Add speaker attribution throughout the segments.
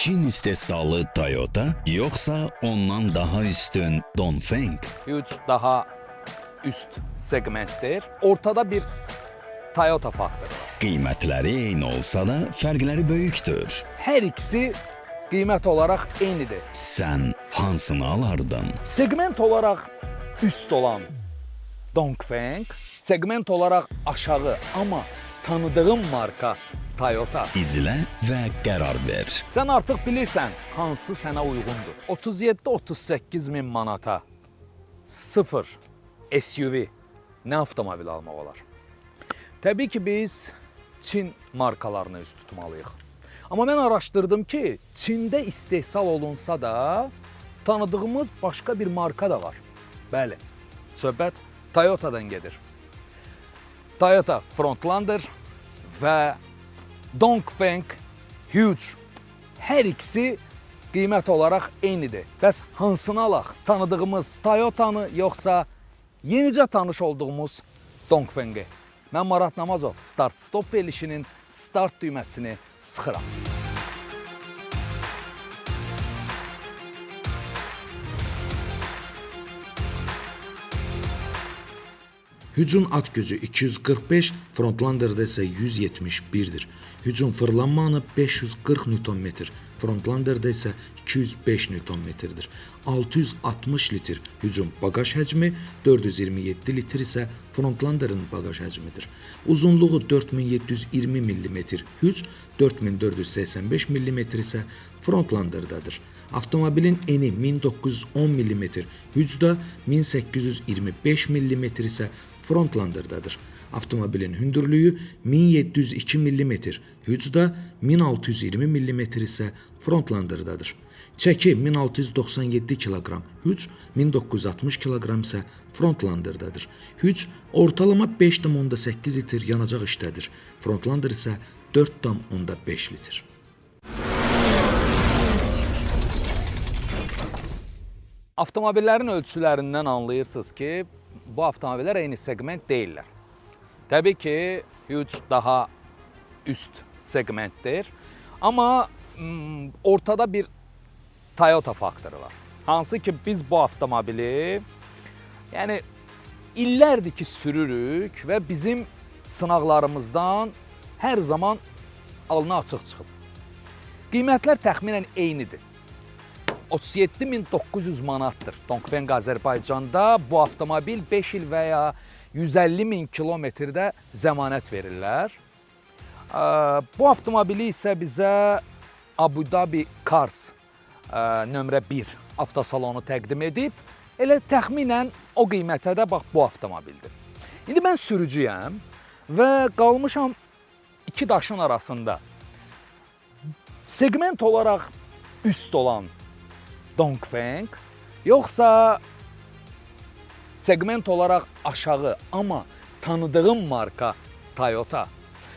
Speaker 1: Çin istehsalı Toyota yoxsa ondan daha üstün Dongfeng?
Speaker 2: Huge daha üst segmentdir. Ortada bir Toyota faktoru var.
Speaker 1: Qiymətləri eyni olsa da fərqləri böyükdür.
Speaker 2: Hər ikisi qiymət olaraq eynidir.
Speaker 1: Sən hansını alardın?
Speaker 2: Segment olaraq üst olan Dongfeng, segment olaraq aşağı, amma tanıdığım marka Toyota.
Speaker 1: İzlə və qərar ver.
Speaker 2: Sən artıq bilirsən hansı sənə uyğundur. 37-38 min manata sıfır SUV nə avtomobil almaq olar? Təbii ki, biz Çin markalarına üz tutmalıyıq. Amma mən araşdırdım ki, Çində istehsal olunsa da tanıdığımız başqa bir marka da var. Bəli, söhbət Toyota'dan gedir. Toyota Frontlander və Dongfeng Huge. Hər ikisi qiymət olaraq eynidir. Bəs hansını alaq? Tanıdığımız Toyota'nı yoxsa yenicə tanış olduğumuz Dongfeng'i? Mən Marat Namazov, Start Stop verilişinin start düyməsini sıxıram.
Speaker 3: Hücum at gücü 245, Frontlander'da isə 171-dir. Hücum fırlanma anı 540 Nm, Frontlander'da isə 205 Nm-dir. 660 litr hücum bagaj həcmi, 427 litr isə Frontlander'ın bagaj həcmidir. Uzunluğu 4720 mm hüc, 4485 mm isə Frontlander'dadır. Avtomobilin eni 1910 mm, hücdə 1825 mm isə Frontlander'dadır. Avtomobilin hündürlüyü 1702 mm, hücdə 1620 mm isə Frontlander'dadır. Çəki 1697 kiloqram, hüc 1960 kiloqram isə Frontlander'dadır. Hüc ortalama 5,8 litr yanacaq işlədir. Frontlander isə 4,5 litr.
Speaker 2: Avtomobillərin ölçülərindən anlayırsınız ki, bu avtomobillər eyni segment deyillər. Təbii ki, Huge daha üst segmentdir. Amma ortada bir Toyota faktoru var. Hansı ki biz bu avtomobili, yəni illərdir ki sürürük və bizim sınaqlarımızdan hər zaman alnı açıq çıxıb. Qiymətlər təxminən eynidir. 37.900 manatdır. Dongfeng Azərbaycanda bu avtomobil 5 il və ya 150 min kilometrdə zəmanət verirlər. Bu avtomobili isə bizə Abu Dhabi Cars nömrə 1 avtosalonu təqdim edib. Elə təxminən o qiymətə də bax bu avtomobildir. İndi mən sürücüyəm və qalmışam iki daşın arasında. Segment olaraq üst olan Dongfeng yoxsa segment olaraq aşağı, amma tanıdığım marka Toyota.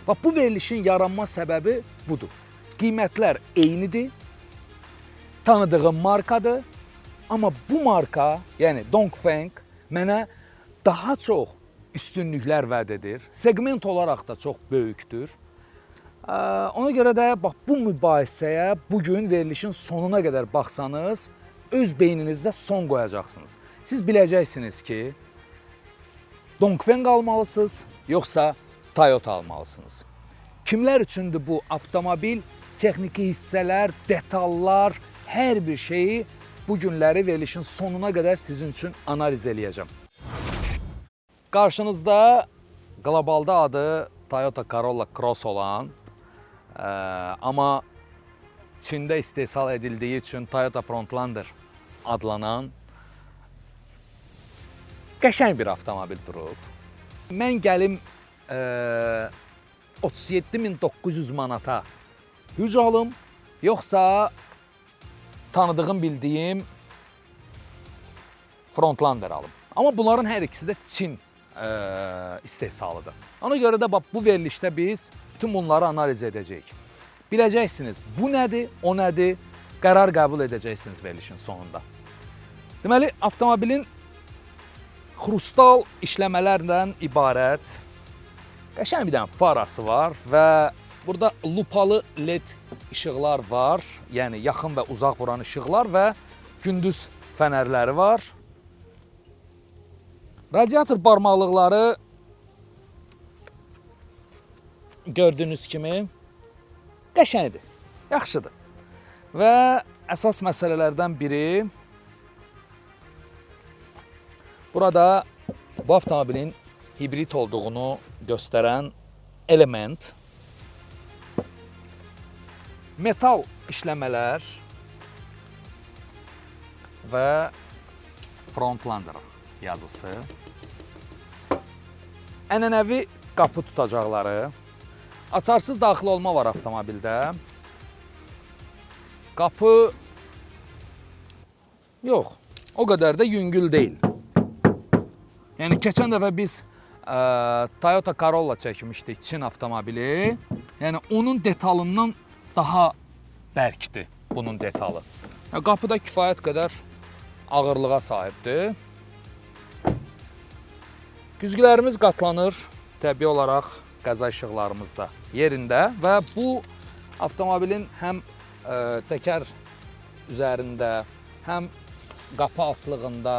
Speaker 2: Bax bu verilişin yaranma səbəbi budur. Qiymətlər eynidir, tanıdığım markadır, amma bu marka, yəni Dongfeng mənə daha çox üstünlüklər vəd edir. Segment olaraq da çox böyükdür. Ona görə də bax bu mübahisəyə bu gün verilişin sonuna qədər baxsanız, öz beyninizdə son qoyacaqsınız. Siz biləcəksiniz ki, Dongfeng almalısınız, yoxsa Toyota almalısınız. Kimlər üçündür bu avtomobil? Texniki hissələr, detallar, hər bir şeyi bu günləri verilişin sonuna qədər sizin üçün analiz eləyəcəm. Qarşınızda qlobalda adı Toyota Corolla Cross olan, amma Çində istehsal edildiyi üçün Toyota Frontlander adlanan qəşəng bir avtomobil durub. Mən gəlim 37.900 manata hüc alım, yoxsa tanıdığım, bildiyim Frontlander alım. Amma bunların hər ikisi də Çin istehsalıdır. Ona görə də bax bu verilişdə biz bütün bunları analiz edəcəyik. Biləcəksiniz bu nədir, o nədir, qərar qəbul edəcəksiniz verilişin sonunda. Deməli, avtomobilin xrustal işləmələrlə ibarət qəşəng bir dənə farası var və Burada lupalı led işıqlar var. Yəni yaxın və uzaq vuran işıqlar və gündüz fənərləri var. Radiator barmaqlıqları gördüyünüz kimi qəşəngdir, yaxşıdır. Və əsas məsələlərdən biri burada bu avtomobilin hibrid olduğunu göstərən element, metal işləmələr və Frontlander yazısı. Ənənəvi qapı tutacaqları. Açarsız daxil olma var avtomobildə. Qapı yox, o qədər də yüngül deyil. Yəni keçən dəfə biz Toyota Corolla çəkmişdik, Çin avtomobili. Yəni onun detalından daha bərkdir bunun detalı. Yəni, qapı da kifayət qədər ağırlığa sahibdir. Güzgülərimiz qatlanır, təbii olaraq qəza işıqlarımız da yerində və bu avtomobilin həm təkər üzərində, həm qapı altlığında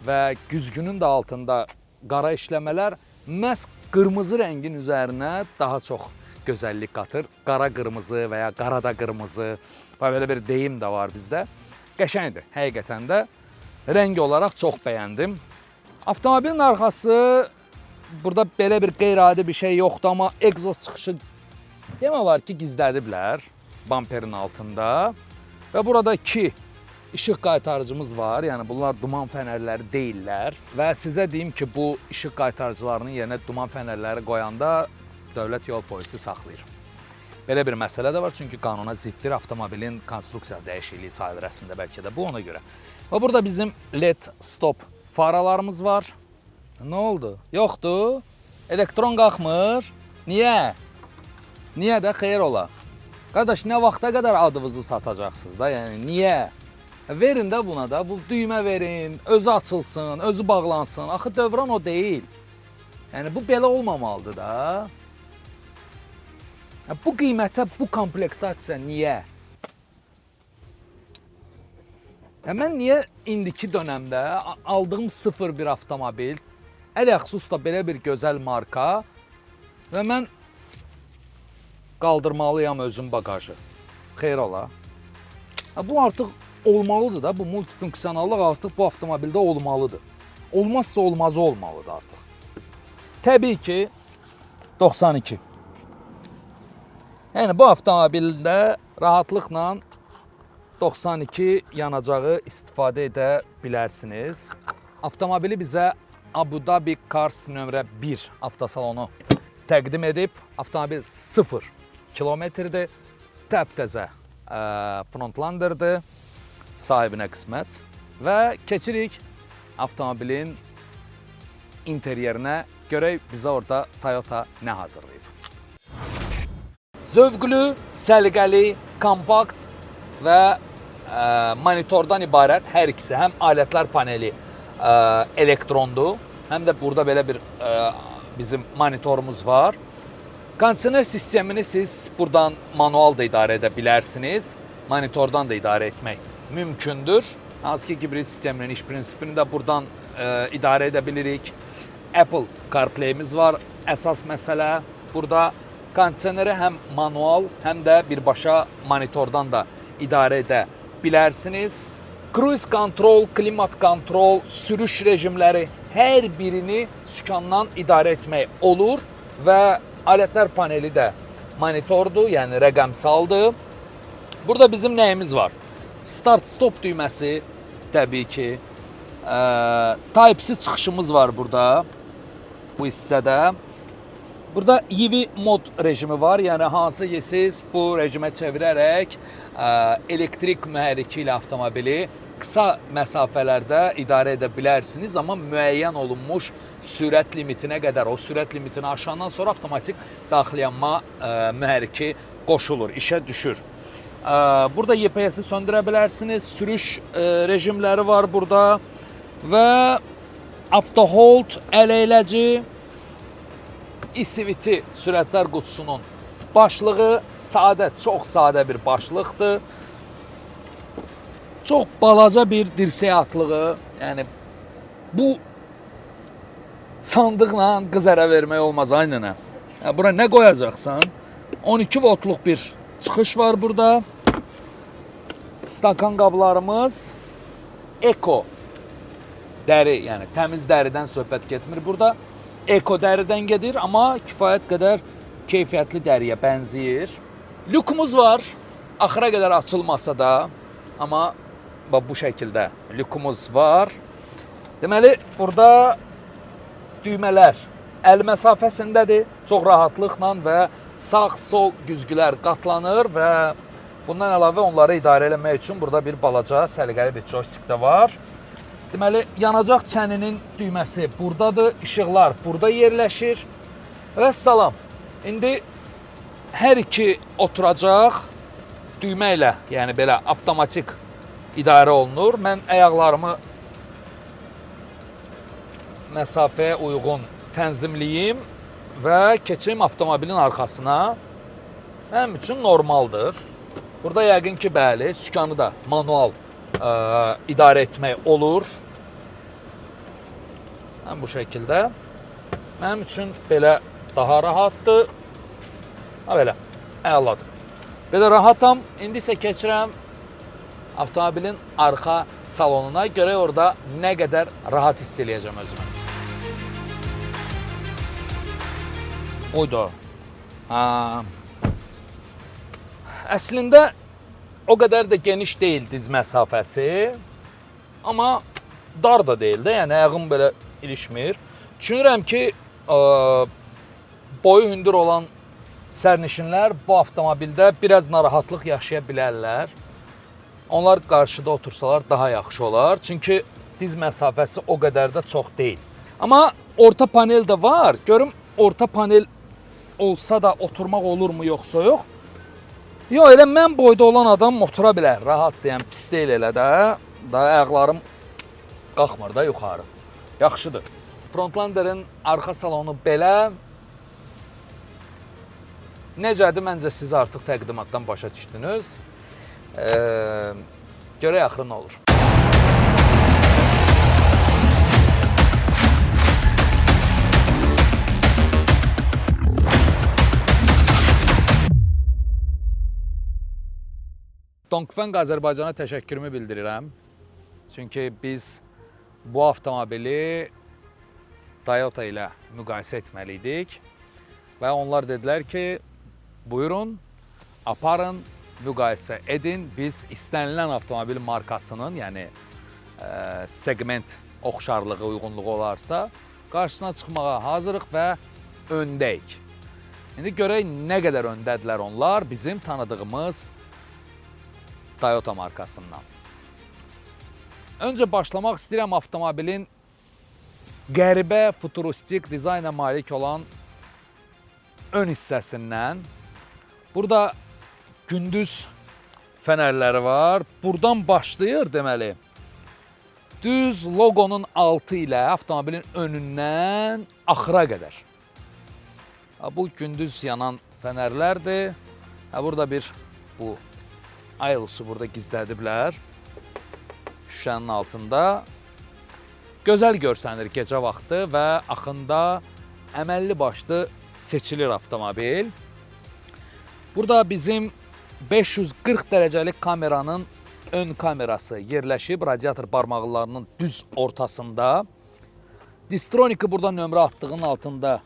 Speaker 2: və güzgünün də altında qara işləmələr məhz qırmızı rəngin üzərinə daha çox gözəllik qatır. Qara qırmızı və ya qara da qırmızı. Bax, belə bir deyim də var bizdə. Qəşəngdir, həqiqətən də rəng olaraq çox bəyəndim. Avtomobilin arxası, burada belə bir qeyri-adi bir şey yoxdur, amma egzoz çıxışı demək olar ki, gizlədiblər bamperin altında. Və burada iki işıq qaytarıcımız var. Yəni bunlar duman fənərləri deyillər. Və sizə deyim ki, bu işıq qaytarıcılarının yerinə duman fənərləri qoyanda dövlət yol polisi saxlayır. Belə bir məsələ də var, çünki qanuna ziddir, avtomobilin konstruksiya dəyişikliyi sayılır əslində bəlkə də bu ona görə. Və burada bizim LED stop faralarımız var. Nə oldu? Yoxdur. Elektron qalxmır. Niyə? Niyə də xeyir ola? Qardaş, nə vaxta qədər adınızı satacaqsınız da? Yəni niyə? Verin də buna da, bu düymə verin, özü açılsın, özü bağlansın. Axı dövran o deyil. Yəni bu belə olmamalıdır da. Ya bu qiymətə bu komplektasiya niyə? Ya mən niyə indiki dönəmdə aldığım sıfır bir avtomobil, ələxsus da belə bir gözəl marka və mən qaldırmalıyam özüm baqajı. Xeyr ola. Ya bu artıq olmalıdır da, bu multifunksiyonallıq artıq bu avtomobildə olmalıdır. Olmazsa olmazı olmalıdır artıq. Təbii ki, 92. Yəni bu avtomobildə rahatlıqla 92 yanacağı istifadə edə bilərsiniz. Avtomobili bizə Abu Dhabi Cars nömrə 1 avtosalonu təqdim edib. Avtomobil 0 kilometrdir. Təptəzə Frontlander'dır. Sahibinə qismət. Və keçirik avtomobilin interyerinə. Görək bizə orada Toyota nə hazırlayıb. Zövqlü, səliqəli, kompakt və monitordan ibarət hər ikisi, həm alətlər paneli elektrondur, həm də burada belə bir bizim monitorumuz var. Kondisioner sistemini siz buradan manual da idarə edə bilərsiniz. Monitordan da idarə etmək mümkündür. Hansı ki, hibrid sisteminin iş prinsipini də buradan idarə edə bilirik. Apple CarPlay-imiz var. Əsas məsələ burada kondisioneri həm manual, həm də birbaşa monitordan da idarə edə bilərsiniz. Cruise control, klimat kontrol, sürüş rejimləri, hər birini sükandan idarə etmək olur və alətlər paneli də monitordur, yəni rəqəmsaldır. Burada bizim nəyimiz var? Start stop düyməsi təbii ki. Type-C çıxışımız var burada. Bu hissədə. Burada EV mod rejimi var. Yəni hansı ki siz bu rejimə çevirərək elektrik mühərriki ilə avtomobili qısa məsafələrdə idarə edə bilərsiniz, amma müəyyən olunmuş sürət limitinə qədər, o sürət limitini aşandan sonra avtomatik daxili yanma mühərriki qoşulur, işə düşür. Burada EPS-i söndürə bilərsiniz. Sürüş rejimləri var burada və auto hold əl əyləci, ECVT sürətlər qutusunun Başlığı sadə, çox sadə bir başlıqdır. Çox balaca bir dirsək atlığı, yəni bu sandıqla qız ərə vermək olmaz ay nənə. Yəni bura nə qoyacaqsan? 12 voltluq bir çıxış var burada. Stakan qablarımız eko dəri, yəni təmiz dəridən söhbət getmir burada. Eko dəridən gedir, amma kifayət qədər keyfiyyətli dəriyə bənzəyir. Lükumuz var. Axıra qədər açılmasa da, amma bax bu şəkildə lükumuz var. Deməli, burada düymələr əl məsafəsindədir. Çox rahatlıqla və sağ-sol güzgülər qatlanır və bundan əlavə onları idarə eləmək üçün burada bir balaca səliqəli bir joystick də var. Deməli, yanacaq çəninin düyməsi buradadır, işıqlar burada yerləşir. Və salam. İndi hər iki oturacaq düymə ilə, yəni belə avtomatik idarə olunur. Mən ayaqlarımı məsafəyə uyğun tənzimləyim və keçim avtomobilin arxasına. Mənim üçün normaldır. Burada yəqin ki, bəli, sükanı da manual idarə etmək olur. Mən bu şəkildə. Mənim üçün belə daha rahatdır. Ha belə, əladır. Belə rahatam. İndi isə keçirəm avtomobilin arxa salonuna. Görək orada nə qədər rahat hiss eləyəcəm özümü. Oyda. Ha. Əslində o qədər də geniş deyil diz məsafəsi. Amma dar da deyil də, yəni ayağım belə ilişmir. Düşünürəm ki, boyu hündür olan sərnişinlər bu avtomobildə biraz narahatlıq yaşaya bilərlər. Onlar qarşıda otursalar daha yaxşı olar. Çünki diz məsafəsi o qədər də çox deyil. Amma orta panel də var. Görüm orta panel olsa da oturmaq olurmu yoxsa yox. Yox, elə mən boyda olan adam otura bilər. Rahatdır, yəni pis deyil elə də. Da ayaqlarım qalxmır da yuxarı. Yaxşıdır. Frontlander'ın arxa salonu belə. Necədir? Məncə siz artıq təqdimatdan başa düşdünüz. Görək axırı nə olur. Dongfeng Azərbaycana təşəkkürümü bildirirəm. Çünki biz bu avtomobili Toyota ilə müqayisə etməli idik. Və onlar dedilər ki, buyurun, aparın, müqayisə edin. Biz istənilən avtomobil markasının, yəni segment oxşarlığı, uyğunluğu olarsa, qarşısına çıxmağa hazırıq və öndəyik. İndi görək nə qədər öndədirlər onlar bizim tanıdığımız Toyota markasından. Öncə başlamaq istəyirəm avtomobilin qəribə futuristik dizayna malik olan ön hissəsindən. Burada gündüz fənərləri var. Buradan başlayır deməli. Düz loqonun altı ilə avtomobilin önündən axıra qədər. Bu gündüz yanan fənərlərdir. Burada bir bu Aylusu burada gizlədiblər. Şüşənin altında. Gözəl görsənir gecə vaxtı və axında əməlli başlı seçilir avtomobil. Burada bizim 540 dərəcəlik kameranın ön kamerası yerləşib radiator barmaqlarının düz ortasında. Distroniki burada nömrə attığının altında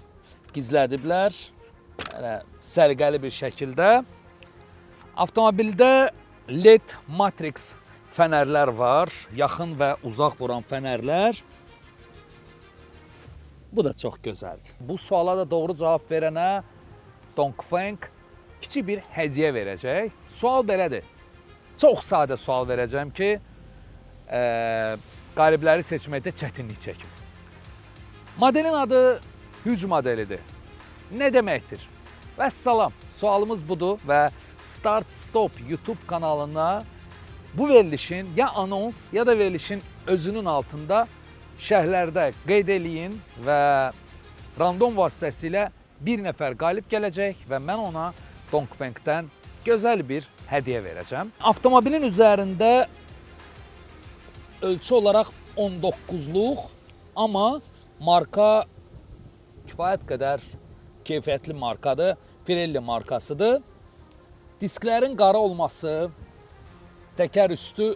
Speaker 2: gizlədiblər. Elə səliqəli bir şəkildə. Avtomobildə LED matrix fənərlər var. Yaxın və uzaq vuran fənərlər. Bu da çox gözəldir. Bu suala da doğru cavab verənə Dongfeng kiçik bir hədiyyə verəcək. Sual belədir. Çox sadə sual verəcəm ki, qalibləri seçməkdə çətinlik çəkim. Modelin adı Hüc modelidir. Nə deməkdir? Vəssalam. Sualımız budur və Start Stop YouTube kanalına bu verilişin ya anons ya da verilişin özünün altında şərhlərdə qeyd eləyin və random vasitəsilə bir nəfər qalib gələcək və mən ona Dongfeng-dən gözəl bir hədiyyə verəcəm. Avtomobilin üzərində ölçü olaraq 19-luq, amma marka kifayət qədər keyfiyyətli markadır. Pirelli markasıdır. Disklərin qara olması, təkər üstü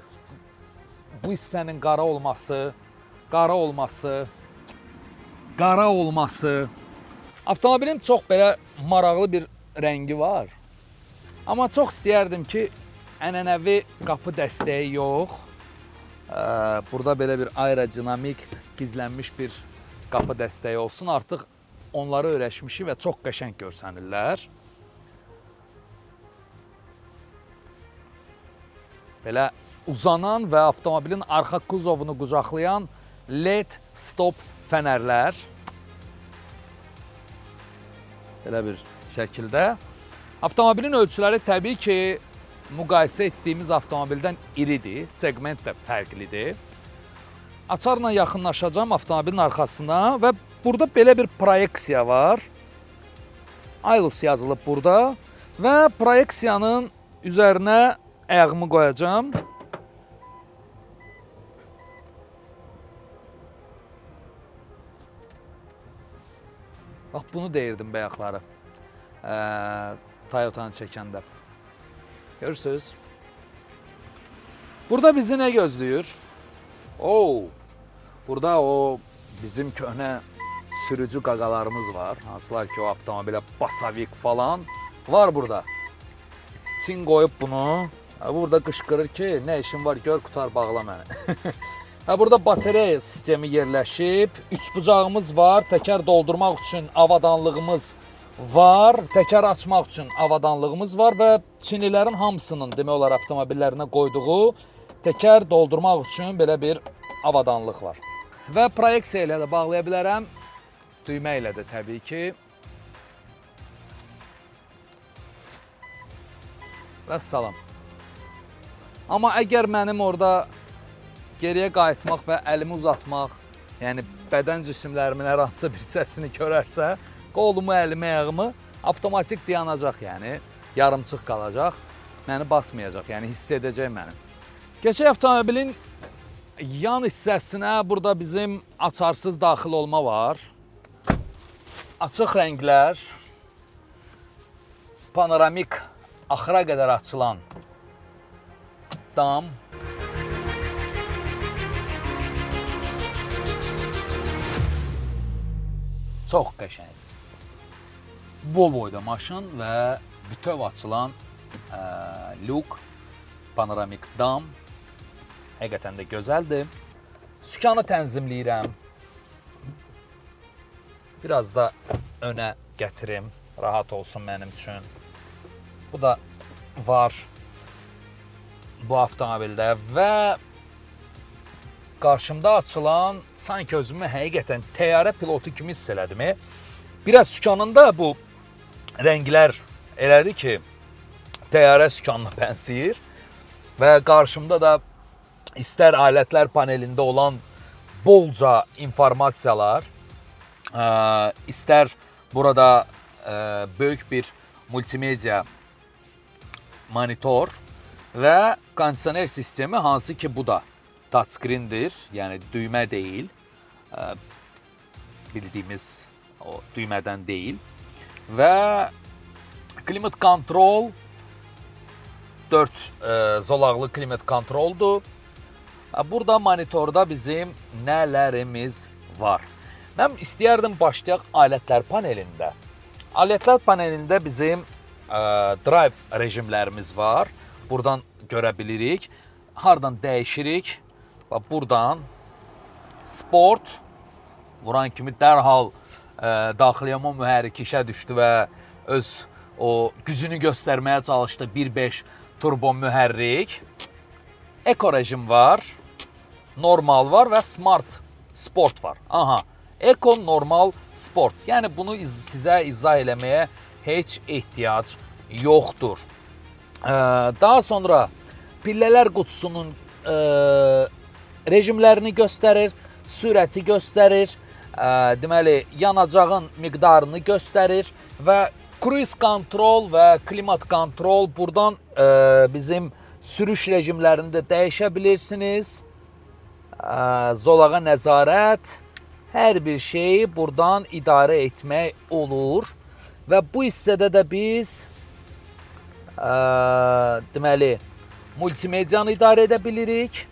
Speaker 2: bu hissənin qara olması, qara olması, qara olması. Avtomobilin çox belə maraqlı bir rəngi var. Amma çox istəyərdim ki, ənənəvi qapı dəstəyi yox. Burada belə bir aerodinamik gizlənmiş bir qapı dəstəyi olsun. Artıq onları öyrəşmişik və çox qəşəng görsənirlər. Belə uzanan və avtomobilin arxa kuzovunu qucaqlayan LED stop fənərlər. Belə bir şəkildə. Avtomobilin ölçüləri təbii ki, müqayisə etdiyimiz avtomobildən iridir, seqment də fərqlidir. Açarla yaxınlaşacağam avtomobilin arxasına və burada belə bir proyeksiya var. Ailus yazılıb burada və proyeksiyanın üzərinə ayağımı qoyacağam. Bax bunu deyirdim bayaqları. Toyota'nı çəkəndə. Görürsünüz? Burada bizi nə gözləyir? Oo, burada o bizim köhnə sürücü qaqalarımız var. Hansılar ki o avtomobilə basavik falan var burada. Çin qoyub bunu. Burada qışqırır ki, nə işin var gör qutar bağla məni. Burada batareya sistemi yerləşib. Üçbucağımız var. Təkər doldurmaq üçün avadanlığımız var. Təkər açmaq üçün avadanlığımız var və Çinlilərin hamısının demək olar avtomobillərinə qoyduğu təkər doldurmaq üçün belə bir avadanlıq var. Və proyeksiya ilə də bağlaya bilərəm. Düymə ilə də təbii ki. Vəssalam. Amma əgər mənim orada geriyə qayıtmaq və əlimi uzatmaq, yəni bədən cisimlərimin hər hansısa bir hissəsini görərsə, qolumu, əlimi, ayağımı avtomatik dayanacaq, yəni yarımçıq qalacaq, məni basmayacaq, yəni hiss edəcək məni. Keçək avtomobilin yan hissəsinə, burada bizim açarsız daxil olma var. Açıq rənglər, panoramik axıra qədər açılan dam. Çox qəşəng. Bu boyda maşın və bütöv açılan lük, panoramik dam. Həqiqətən də gözəldir. Sükanı tənzimləyirəm. Biraz da önə gətirim, rahat olsun mənim üçün. Bu da var bu avtomobildə və qarşımda açılan sanki özümü həqiqətən təyyarə pilotu kimi hiss elədim. Biraz sükanında bu rənglər elədi ki, təyyarə sükanına bənzəyir və qarşımda da istər alətlər panelində olan bolca informasiyalar, istər burada böyük bir multimedia monitor və kondisioner sistemi, hansı ki bu da touchscreen-dir, yəni düymə deyil, bildiyimiz o düymədən deyil və klimat kontrol 4 zolaqlı klimat kontroldur. Burada monitorda bizim nələrimiz var? Mən istəyərdim başlayaq alətlər panelində. Alətlər panelində bizim drive rejimlərimiz var. Buradan görə bilirik. Hardan dəyişirik? Bax buradan sport vuran kimi dərhal daxili yanma mühərriki işə düşdü və öz o gücünü göstərməyə çalışdı 1.5 turbo mühərrik. Eko rejim var, normal var və smart sport var. Aha, eko, normal, sport. Yəni bunu sizə izah eləməyə heç ehtiyac yoxdur. Daha sonra pillələr qutusunun rejimlərini göstərir, sürəti göstərir, deməli yanacağın miqdarını göstərir və Cruise kontrol və klimat kontrol buradan bizim sürüş rejimlərini də dəyişə bilirsiniz. Zolağa nəzarət, hər bir şeyi buradan idarə etmək olur. Və bu hissədə də biz deməli multimediyanı idarə edə bilirik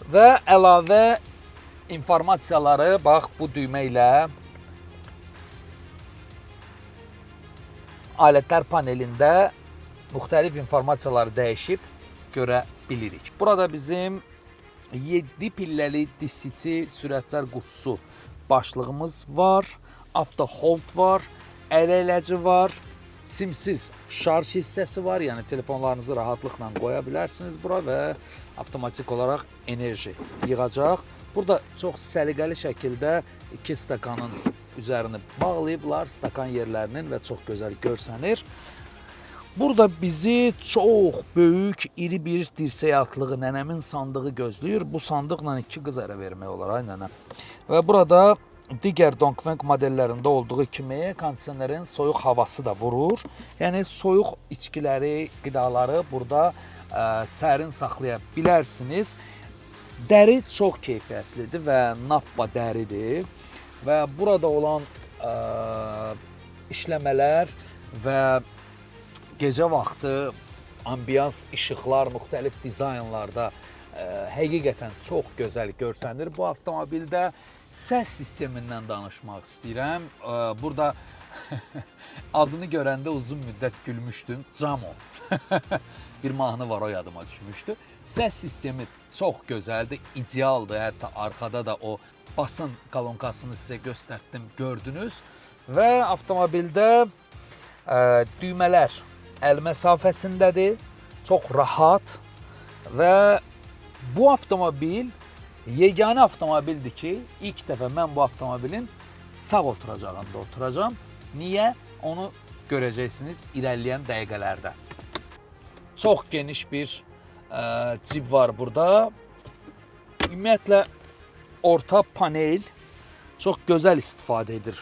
Speaker 2: və əlavə informasiyaları bax bu düymə ilə alətlər panelində müxtəlif informasiyaları dəyişib görə bilirik. Burada bizim 7 pilləli DCT sürətlər qutusu başlığımız var, auto hold var, əl əyləci var, simsiz şarj hissəsi var, yəni telefonlarınızı rahatlıqla qoya bilərsiniz bura və avtomatik olaraq enerji yığacaq. Burada çox səliqəli şəkildə iki stakanın üzərini bağlayıblar, stakan yerlərinin və çox gözəl görsənir. Burada bizi çox böyük, iri bir dirsək atlığı nənəmin sandığı gözləyir. Bu sandıqla iki qız ərə vermək olar, ay nənə. Və burada digər Dongfeng modellərində olduğu kimi kondisionerin soyuq havası da vurur. Yəni soyuq içkiləri, qidaları burada sərin saxlaya bilərsiniz. Dəri çox keyfiyyətlidir və nappa dəridir. Və burada olan işləmələr və gecə vaxtı ambiyans işıqlar müxtəlif dizaynlarda həqiqətən çox gözəl görsənir. Bu avtomobildə səs sistemindən danışmaq istəyirəm. Burada adını görəndə uzun müddət gülmüşdüm. Camo. Bir mahnı var, o yadıma düşmüşdü. Səs sistemi çox gözəldir, idealdır. Hətta arxada da o basın kolonkasını sizə göstərdim, gördünüz. Və avtomobildə düymələr əl məsafəsindədir. Çox rahat və bu avtomobil yeganə avtomobildir ki, ilk dəfə mən bu avtomobilin sağ oturacağında oturacağam. Niyə? Onu görəcəksiniz irəliləyən dəqiqələrdə. Çox geniş bir cib var burada. Ümumiyyətlə orta panel çox gözəl istifadə edir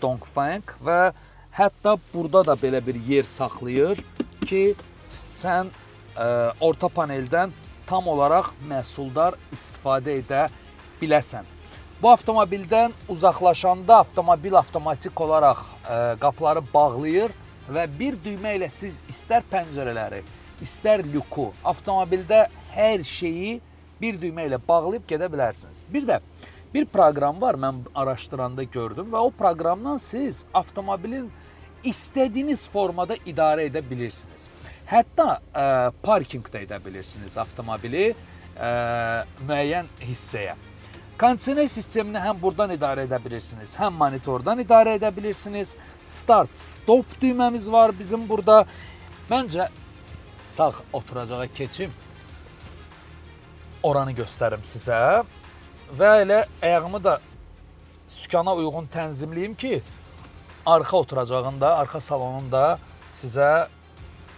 Speaker 2: Dongfeng və hətta burada da belə bir yer saxlayır ki, sən orta paneldən tam olaraq məhsuldar istifadə edə biləsən. Bu avtomobildən uzaqlaşanda avtomobil avtomatik olaraq qapıları bağlayır və bir düymə ilə siz istər pəncərələri, istər lüku, avtomobildə hər şeyi bir düymə ilə bağlayıb gedə bilərsiniz. Bir də bir proqram var, mən araşdıranda gördüm və o proqramdan siz avtomobilin istədiyiniz formada idarə edə bilirsiniz. Hətta parkinqdə edə bilirsiniz avtomobili müəyyən hissəyə. Kondisioner sistemini həm buradan idarə edə bilirsiniz, həm monitordan idarə edə bilirsiniz. Start, stop düyməmiz var bizim burada. Məncə sağ oturacağa keçim. Oranı göstərim sizə. Və elə ayağımı da sükana uyğun tənzimləyim ki, arxa oturacağında, arxa salonunda sizə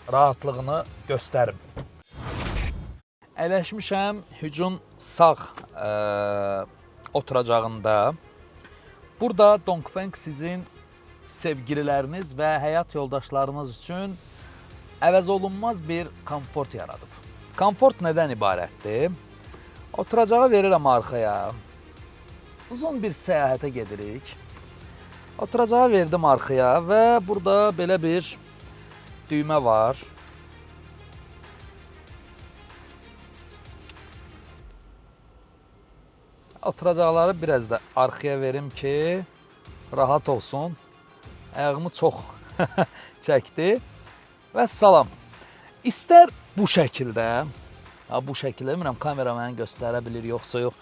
Speaker 2: rahatlığını göstərim. Əyləşmişəm hücum sağ oturacağında. Burada Dongfeng sizin sevgililəriniz və həyat yoldaşlarınız üçün əvəz olunmaz bir komfort yaradıb. Komfort nədən ibarətdir? Oturacağı verirəm arxaya. Uzun bir səyahətə gedirik. Oturacağı verdim arxaya və burada belə bir düymə var. Oturacaqları biraz da arxaya verim ki, rahat olsun. Ayağımı çox çəkdi. Və salam. İstər bu şəkildə, ha, bu şəkildə bilmirəm kamera məni göstərə bilir yoxsa yox.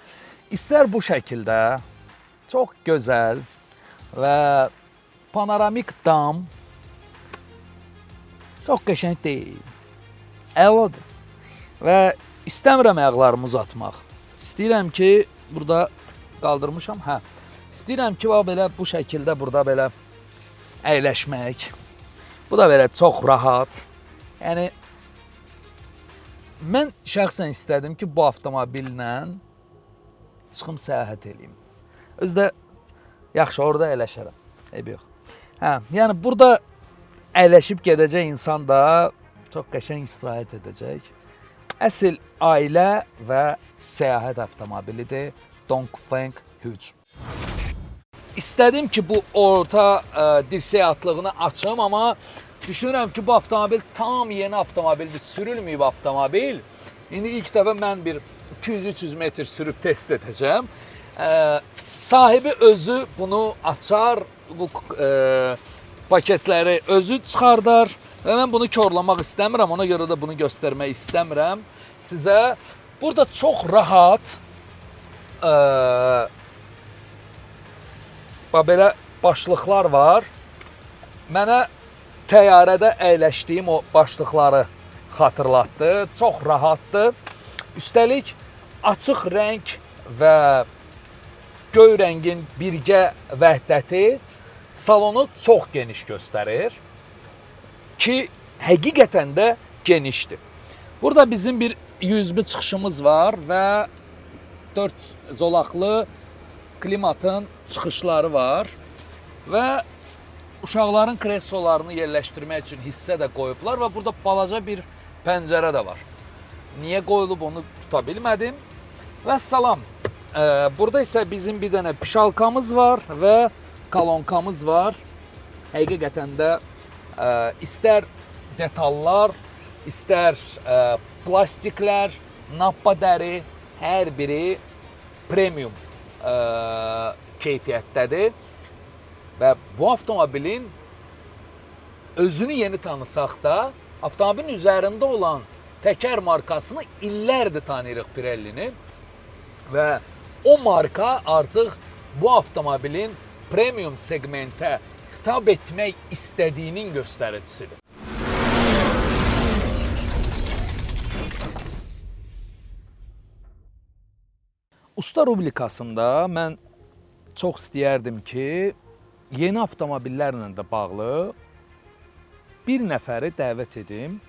Speaker 2: İstər bu şəkildə çox gözəl və panoramik dam çox qəşəng deyil. Əladır. Və istəmirəm ayaqlarımı uzatmaq. İstəyirəm ki, burada qaldırmışam, hə. İstəyirəm ki, bax belə bu şəkildə burada belə əyləşmək. Bu da belə çox rahat. Yəni mən şəxsən istədim ki, bu avtomobillə çıxım səyahət eləyim. Özü də yaxşı orada əyləşərəm. Eybi yox. Hə, yəni burada əyləşib gedəcək insan da çox qəşəng istirahət edəcək. Əsl ailə və səyahət avtomobilidir Dongfeng Hugh. İstədim ki, bu orta dirsək atlığını açım, amma düşünürəm ki, bu avtomobil tam yeni avtomobildir, sürülməyib avtomobil. İndi ilk dəfə mən bir 200-300 metr sürüb test edəcəm. Sahibi özü bunu açar, bu paketləri özü çıxardar və mən bunu korlamaq istəmirəm, ona görə də bunu göstərmək istəmirəm sizə. Burada çox rahat bax belə başlıqlar var. Mənə təyyarədə əyləşdiyim o başlıqları xatırlatdı. Çox rahatdır. Üstəlik açıq rəng və göy rəngin birgə vəhdəti salonu çox geniş göstərir ki, həqiqətən də genişdir. Burada bizim bir USB çıxışımız var və 4 zolaqlı klimatın çıxışları var və uşaqların kreslolarını yerləşdirmək üçün hissə də qoyublar və burada balaca bir pəncərə də var. Niyə qoyulub onu tuta bilmədim. Və salam. Burada isə bizim bir dənə pişalkamız var və kolonkamız var. Həqiqətən də istər detallar, istər plastiklər, nappa dəri, hər biri premium keyfiyyətdədir. Və bu avtomobilin özünü yeni tanısaq da, avtomobilin üzərində olan təkər markasını illərdir tanıyırıq Pirelli-ni və o marka artıq bu avtomobilin premium segmentə xitab etmək istədiyinin göstəricisidir. Usta rubrikasında mən çox istəyərdim ki, yeni avtomobillərlə də bağlı bir nəfəri dəvət edim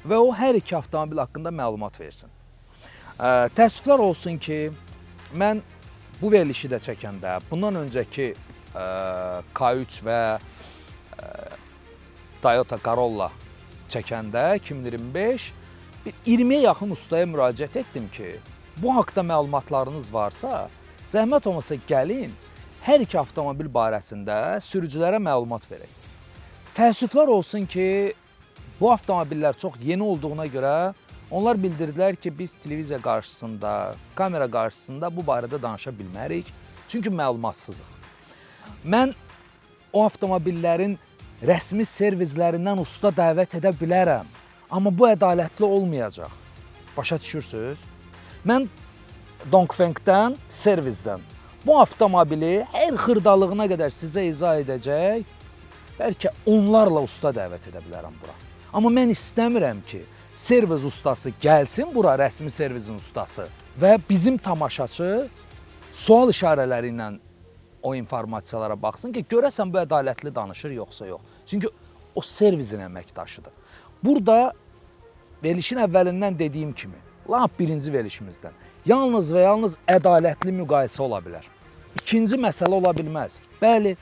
Speaker 2: və o hər iki avtomobil haqqında məlumat versin. Təəssüflər olsun ki, mən bu verilişi də çəkəndə, bundan öncəki K3 və Toyota Corolla çəkəndə 2025 bir 20-yə yaxın ustaya müraciət etdim ki, bu haqda məlumatlarınız varsa, zəhmət olmasa gəlin, hər iki avtomobil barəsində sürücülərə məlumat verək. Təəssüflər olsun ki, bu avtomobillər çox yeni olduğuna görə onlar bildirdilər ki, biz televiziya qarşısında, kamera qarşısında bu barədə danışa bilmərik, çünki məlumatsızıq. Mən o avtomobillərin rəsmi servislərindən usta dəvət edə bilərəm, amma bu ədalətli olmayacaq. Başa düşürsünüz? Mən Dongfengdən, servisdən bu avtomobili hər xırdalığına qədər sizə izah edəcək, bəlkə onlarla usta dəvət edə bilərəm bura. Amma mən istəmirəm ki, servis ustası gəlsin bura, rəsmi servisin ustası və bizim tamaşaçı sual işarələri ilə o informasiyalara baxsın ki, görəsən bu ədalətli danışır yoxsa yox. Çünki o servisin əməkdaşıdır. Burada verilişin əvvəlindən dediyim kimi, lap birinci verilişimizdən yalnız və yalnız ədalətli müqayisə ola bilər. İkinci məsələ ola bilməz. Bəli,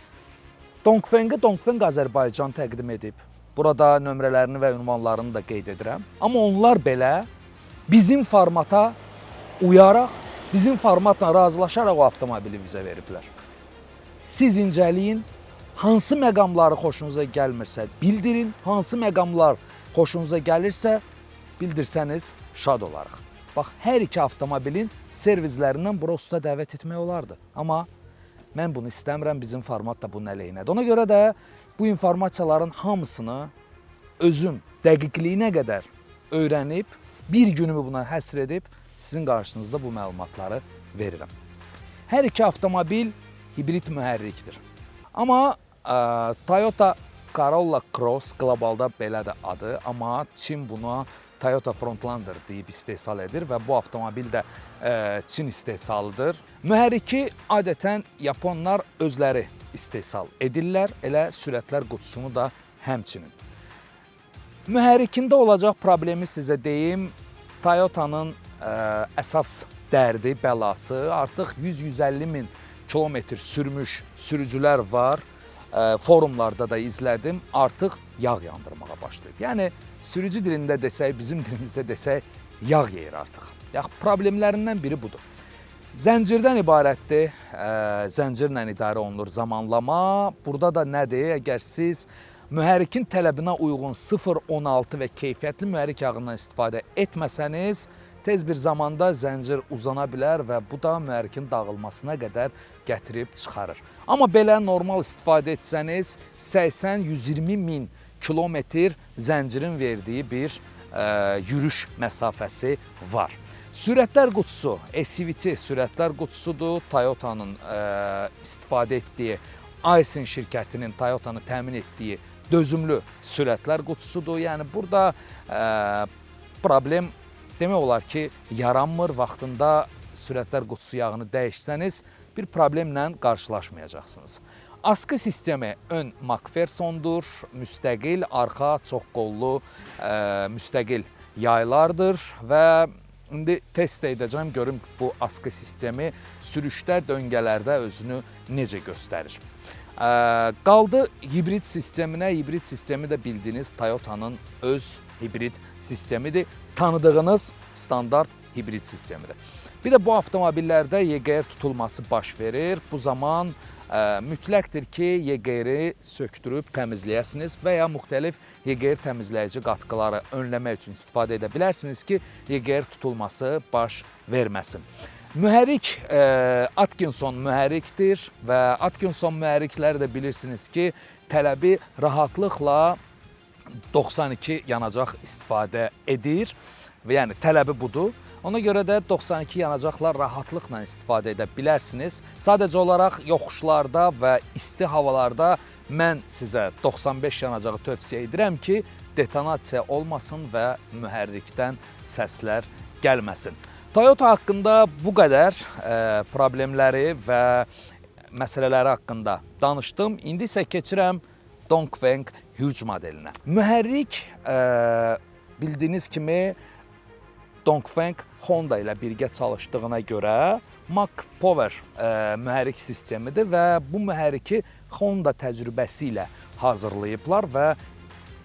Speaker 2: Dongfeng'i Dongfeng Azərbaycan təqdim edib. Burada nömrələrini və ünvanlarını da qeyd edirəm. Amma onlar belə bizim formata uyaraq, bizim formatla razılaşaraq o avtomobili bizə veriblər. Siz incələyin, hansı məqamları xoşunuza gəlmirsə bildirin, hansı məqamlar xoşunuza gəlirsə bildirsəniz şad olarıq. Bax, hər iki avtomobilin servislərindən bura usta dəvət etmək olardı. Amma mən bunu istəmirəm, bizim format da bunun əleyhinədir. Ona görə də bu informasiyaların hamısını özüm dəqiqliyinə qədər öyrənib, bir günümü buna həsr edib sizin qarşınızda bu məlumatları verirəm. Hər iki avtomobil hibrid mühərrikdir. Amma Toyota Corolla Cross qlobalda belədir adı, amma Çin buna Toyota Frontlander deyib istehsal edir və bu avtomobil də Çin istehsalıdır. Mühərriki adətən yaponlar özləri istehsal edirlər, elə sürətlər qutusunu da həmçinin. Mühərrikində olacaq problemi sizə deyim. Toyota'nın əsas dərdi, bəlası artıq 100-150 min kilometr sürmüş sürücülər var. Forumlarda da izlədim, artıq yağ yandırmağa başlayıb. Yəni sürücü dilində desək, bizim dilimizdə desək, yağ yeyir artıq. Yağ problemlərindən biri budur. Zəncirdən ibarətdir. Zəncirlə idarə olunur zamanlama. Burada da nədir? Əgər siz mühərrikin tələbinə uyğun 0.16 və keyfiyyətli mühərrik yağından istifadə etməsəniz, tez bir zamanda zəncir uzana bilər və bu da mühərrikin dağılmasına qədər gətirib çıxarır. Amma belə normal istifadə etsəniz 80-120 min kilometr zəncirin verdiyi bir yürüş məsafəsi var. Sürətlər qutusu, SVT sürətlər qutusudur. Toyota'nın istifadə etdiyi, Aisin şirkətinin Toyota'nı təmin etdiyi dözümlü sürətlər qutusudur. Yəni burada problem demək olar ki, yaranmır. Vaxtında sürətlər qutusu yağını dəyişsəniz bir problemlə qarşılaşmayacaqsınız. Askı sistemi ön Macphersondur, müstəqil, arxa çox qollu müstəqil yaylardır və indi test edəcəm, görüm bu askı sistemi sürüşdə, döngələrdə özünü necə göstərir. Qaldı hibrid sisteminə. Hibrid sistemi də bildiyiniz Toyota'nın öz hibrid sistemidir. Tanıdığınız standart hibrid sistemidir. Bir də bu avtomobillərdə EGR tutulması baş verir. Bu zaman mütləqdir ki, EGR-i söktürüb təmizləyəsiniz və ya müxtəlif EGR təmizləyici qatqıları önləmək üçün istifadə edə bilərsiniz ki, EGR tutulması baş verməsin. Mühərrik Atkinson mühərrikdir və Atkinson mühərrikləri də bilirsiniz ki, tələbi rahatlıqla 92 yanacaq istifadə edir və yəni tələbi budur. Ona görə də 92 yanacaqla rahatlıqla istifadə edə bilərsiniz. Sadəcə olaraq yoxuşlarda və isti havalarda mən sizə 95 yanacağı tövsiyə edirəm ki, detonasiya olmasın və mühərrikdən səslər gəlməsin. Toyota haqqında bu qədər problemləri və məsələləri haqqında danışdım. İndi isə keçirəm Dongfeng Hughes modelinə. Mühərrik bildiyiniz kimi Dongfeng Honda ilə birgə çalışdığına görə Mach Power mühərrik sistemidir və bu mühərriki Honda təcrübəsi ilə hazırlayıblar və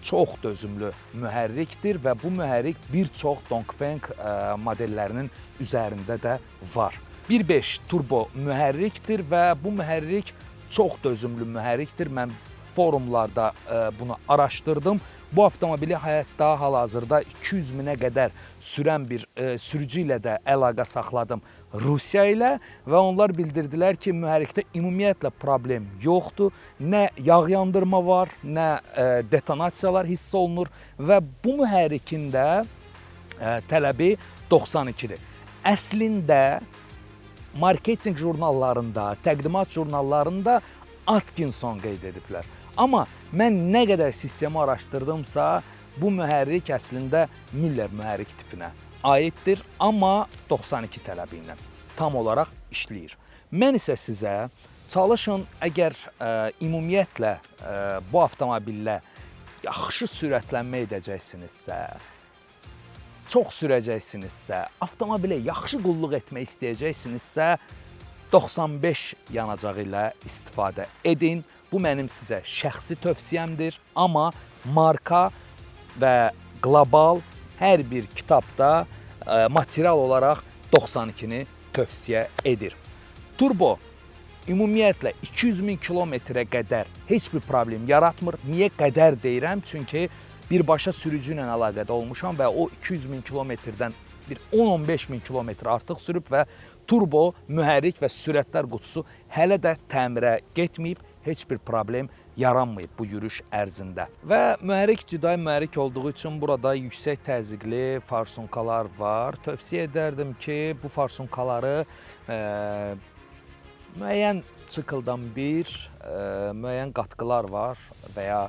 Speaker 2: çox dözümlü mühərrikdir və bu mühərrik bir çox Dongfeng modellərinin üzərində də var. 1.5 turbo mühərrikdir və bu mühərrik çox dözümlü mühərrikdir. Mən forumlarda bunu araşdırdım. Bu avtomobili həyatda hal-hazırda 200 minə qədər sürən bir sürücü ilə də əlaqə saxladım Rusiya ilə və onlar bildirdilər ki, mühərrikdə ümumiyyətlə problem yoxdur. Nə yağ yandırma var, nə detonasiyalar hiss olunur və bu mühərrikin də tələbi 92-dir. Əslində marketinq jurnallarında, təqdimat jurnallarında Atkinson qeyd ediblər. Amma mən nə qədər sistemi araşdırdımsa, bu mühərrik əslində Müller mühərrik tipinə aiddir, amma 92 tələbi ilə tam olaraq işləyir. Mən isə sizə çalışın, əgər ümumiyyətlə bu avtomobillə yaxşı sürətlənmə edəcəksinizsə, çox sürəcəksinizsə, avtomobilə yaxşı qulluq etmək istəyəcəksinizsə, 95 yanacağı ilə istifadə edin. Bu mənim sizə şəxsi tövsiyəmdir, amma marka və qlobal hər bir kitabda material olaraq 92-ni tövsiyə edir. Turbo ümumiyyətlə 200 min kilometrə qədər heç bir problem yaratmır. Niyə qədər deyirəm? Çünki birbaşa sürücü ilə əlaqədə olmuşam və o 200 min kilometrdən bir 10-15 min kilometr artıq sürüb və turbo, mühərrik və sürətlər qutusu hələ də təmirə getməyib, heç bir problem yaranmayıb bu yürüş ərzində. Və mühərrik cidai mühərrik olduğu üçün burada yüksək təzyiqli farsunkalar var. Tövsiyə edərdim ki, bu farsunkaları müəyyən sikldan bir müəyyən qatqılar var və ya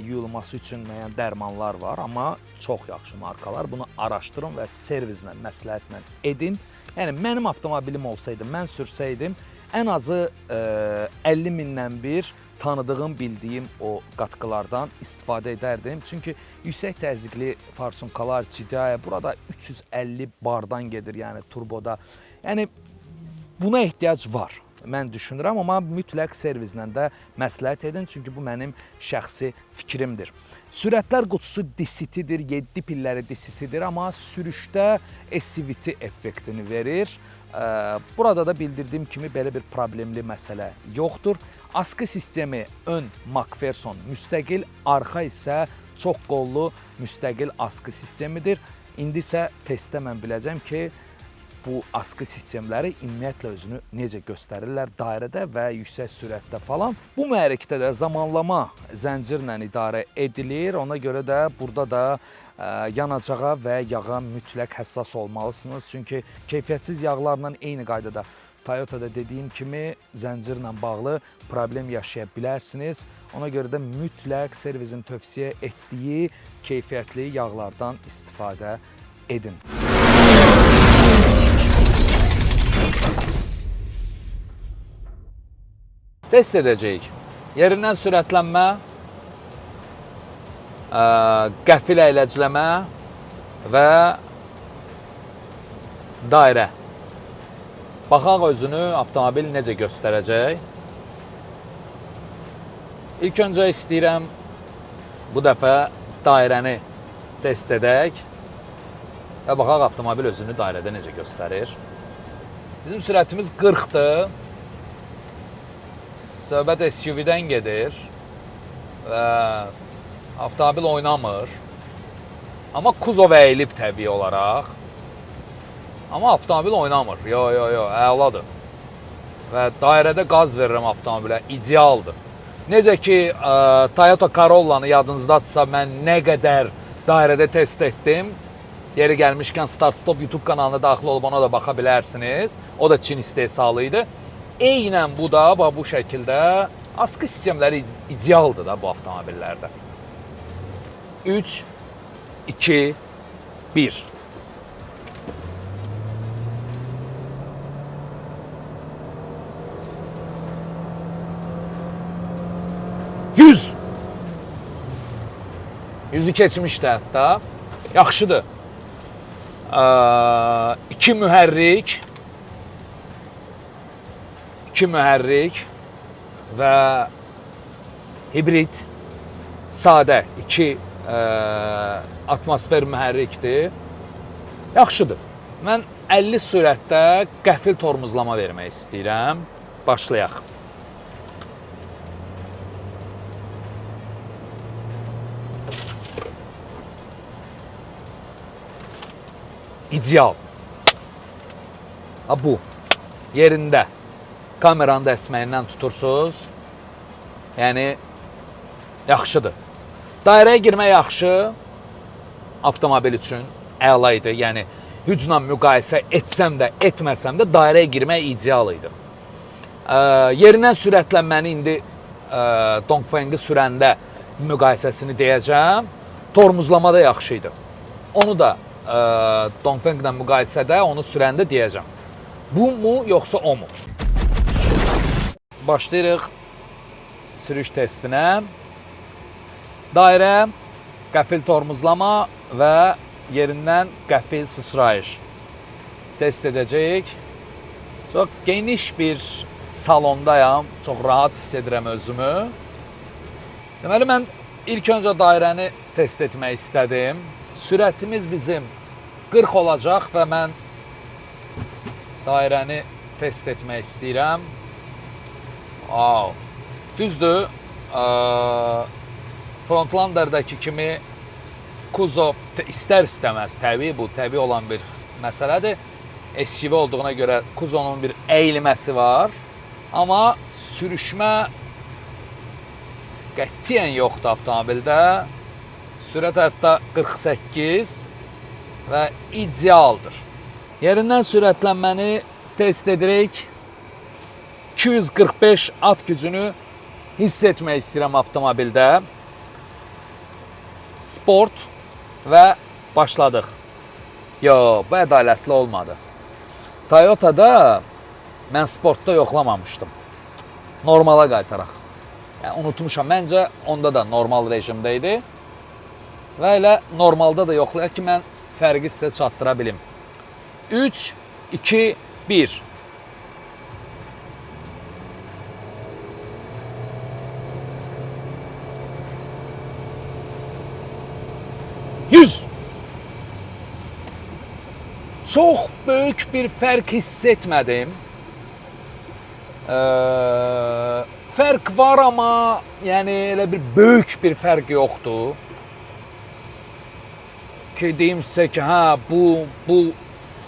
Speaker 2: yuyulması üçün müəyyən dərmanlar var, amma çox yaxşı markalar. Bunu araşdırın və servislə, məsləhətlə edin. Yəni mənim avtomobilim olsaydı, mən sürsəydim, ən azı 50 mindən bir tanıdığım, bildiyim o qatqılardan istifadə edərdim. Çünki yüksək təzyiqli farsunkalar, GDI burada 350 bardan gedir, yəni turboda. Yəni buna ehtiyac var. Mən düşünürəm, amma mütləq servislə də məsləhət edin, çünki bu mənim şəxsi fikrimdir. Sürətlər qutusu DCT-dir, 7 pilləri DCT-dir, amma sürüşdə SCVT effektini verir. Burada da bildirdiyim kimi belə bir problemli məsələ yoxdur. Askı sistemi ön MacPherson müstəqil, arxa isə çox qollu müstəqil askı sistemidir. İndi isə testdə mən biləcəm ki, bu askı sistemləri ümumiyyətlə özünü necə göstərirlər dairədə və yüksək sürətdə falan. Bu mühərrikdə də zamanlama zəncirlə idarə edilir. Ona görə də burada da yanacağa və yağa mütləq həssas olmalısınız. Çünki keyfiyyətsiz yağlarla eyni qaydada Toyota'da dediyim kimi zəncirlə bağlı problem yaşaya bilərsiniz. Ona görə də mütləq servisin tövsiyə etdiyi keyfiyyətli yağlardan istifadə edin. Test edəcəyik. Yerindən sürətlənmə, qəfil əyləcləmə və dairə. Baxaq özünü avtomobil necə göstərəcək. İlk öncə istəyirəm bu dəfə dairəni test edək və baxaq avtomobil özünü dairədə necə göstərir. Bizim sürətimiz 40-dır. Söhbət SUV-dən gedir və avtomobil oynamır. Amma kuzov əyilib təbii olaraq. Amma avtomobil oynamır. Yo, yo, yo, əladır. Və dairədə qaz verirəm avtomobilə, idealdır. Necə ki, Toyota Corolla-nı yadınızdadırsa mən nə qədər dairədə test etdim. Yeri gəlmişkən Start Stop YouTube kanalına daxil olub ona da baxa bilərsiniz. O da Çin istehsalı idi. Eynən bu da bax bu şəkildə askı sistemləri idealdır da bu avtomobillərdə. 3 2 1. 100. 100-ü keçmişdi hətta. Yaxşıdır. İki mühərrik, iki mühərrik və hibrid sadə iki atmosfer mühərrikdir. Yaxşıdır. Mən 50 sürətdə qəfil tormozlama vermək istəyirəm. Başlayaq. İdeal. Ha bu yerində. Kameranı da əsməyindən tutursunuz. Yəni yaxşıdır. Dairəyə girmək yaxşı avtomobil üçün əla idi. Yəni hücumla müqayisə etsəm də, etməsəm də dairəyə girmək ideal idi. Yerindən sürətlənməni indi Dongfeng-i sürəndə müqayisəsini deyəcəm. Tormozlama da yaxşı idi. Onu da Dongfeng-lə müqayisədə onu sürəndə deyəcəm. Bu mu yoxsa o mu? Başlayırıq sürüş testinə. Dairə, qəfil tormozlama və yerindən qəfil sıçrayış test edəcəyik. Çox geniş bir salondayam. Çox rahat hiss edirəm özümü. Deməli mən ilk öncə dairəni test etmək istədim. Sürətimiz bizim 40 olacaq və mən dairəni test etmək istəyirəm. Wow. Düzdür. Frontlander'dakı kimi kuzov istər-istəməz təbii bu, təbii olan bir məsələdir. SUV olduğuna görə kuzovun bir əyilməsi var. Amma sürüşmə qətiyyən yoxdur avtomobildə. Sürət hətta 48 və idealdır. Yerindən sürətlənməni test edirik. 245 at gücünü hiss etmək istəyirəm avtomobildə. Sport və başladıq. Yo, bu ədalətli olmadı. Toyota'da mən sportda yoxlamamışdım. Normala qaytaraq. Yəni unutmuşam. Məncə onda da normal rejimdə idi. Və elə normalda da yoxlayaq ki, mən fərqi sizə çatdıra bilim. 3, 2, 1. 100. Çox böyük bir fərq hiss etmədim. Fərq var amma yəni elə bir böyük bir fərq yoxdur. Ki deyim sizə ki, hə bu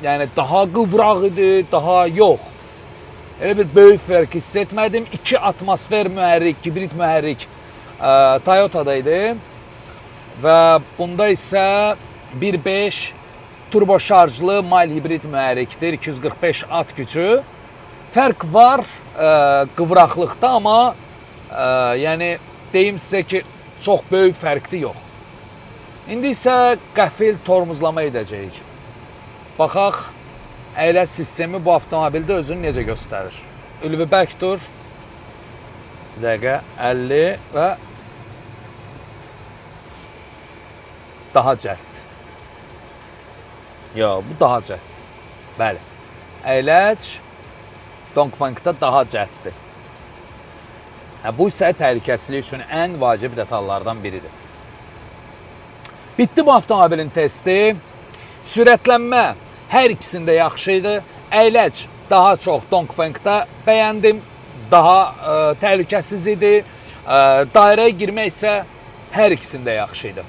Speaker 2: yəni daha qıvraq idi, daha yox. Elə bir böyük fərq hiss etmədim. 2 atmosfer mühərrik, hibrid mühərrik Toyota'da idi. Və bunda isə 1.5 turbo şarjlı mild hibrid mühərrikdir, 245 at gücü. Fərq var qıvraqlıqda, amma yəni deyim sizə ki, çox böyük fərqdir yox. İndi isə qəfil tormozlama edəcəyik. Baxaq, əyləc sistemi bu avtomobildə özünü necə göstərir. Ülvi bərk dur. Bir dəqiqə, 50 və daha cəld. Yox, bu daha cəld. Bəli. Əyləc Dongfeng'da daha cəlddir. Hə, bu isə təhlükəsizlik üçün ən vacib detallardan biridir. Bitdi bu avtomobilin testi. Sürətlənmə hər ikisində yaxşı idi. Əyləc daha çox Dongfeng'da bəyəndim. Daha təhlükəsiz idi. Dairəyə girmək isə hər ikisində yaxşı idi.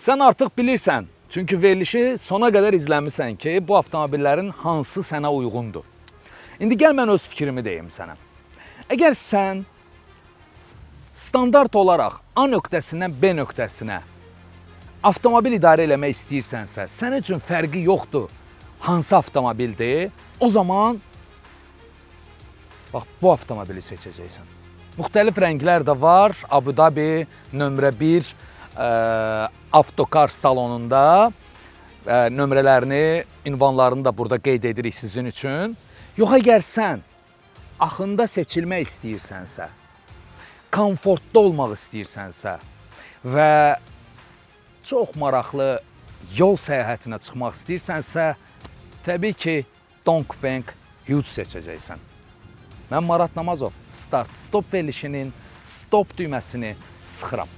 Speaker 2: Sən artıq bilirsən, çünki verilişi sona qədər izləmisən ki, bu avtomobillərin hansı sənə uyğundur. İndi gəl mən öz fikrimi deyim sənə. Əgər sən standart olaraq A nöqtəsindən B nöqtəsinə avtomobil idarə eləmək istəyirsənsə, sənin üçün fərqi yoxdur hansı avtomobildir, o zaman bax bu avtomobili seçəcəksən. Müxtəlif rənglər də var. Abu Dhabi nömrə 1 avtokar salonunda nömrələrini, ünvanlarını da burada qeyd edirik sizin üçün. Yox, əgər sən axında seçilmək istəyirsənsə, komfortda olmaq istəyirsənsə və çox maraqlı yol səyahətinə çıxmaq istəyirsənsə, təbii ki, Dongfeng Huge seçəcəksən. Mən Marat Namazov, Start Stop verilişinin stop düyməsini sıxıram.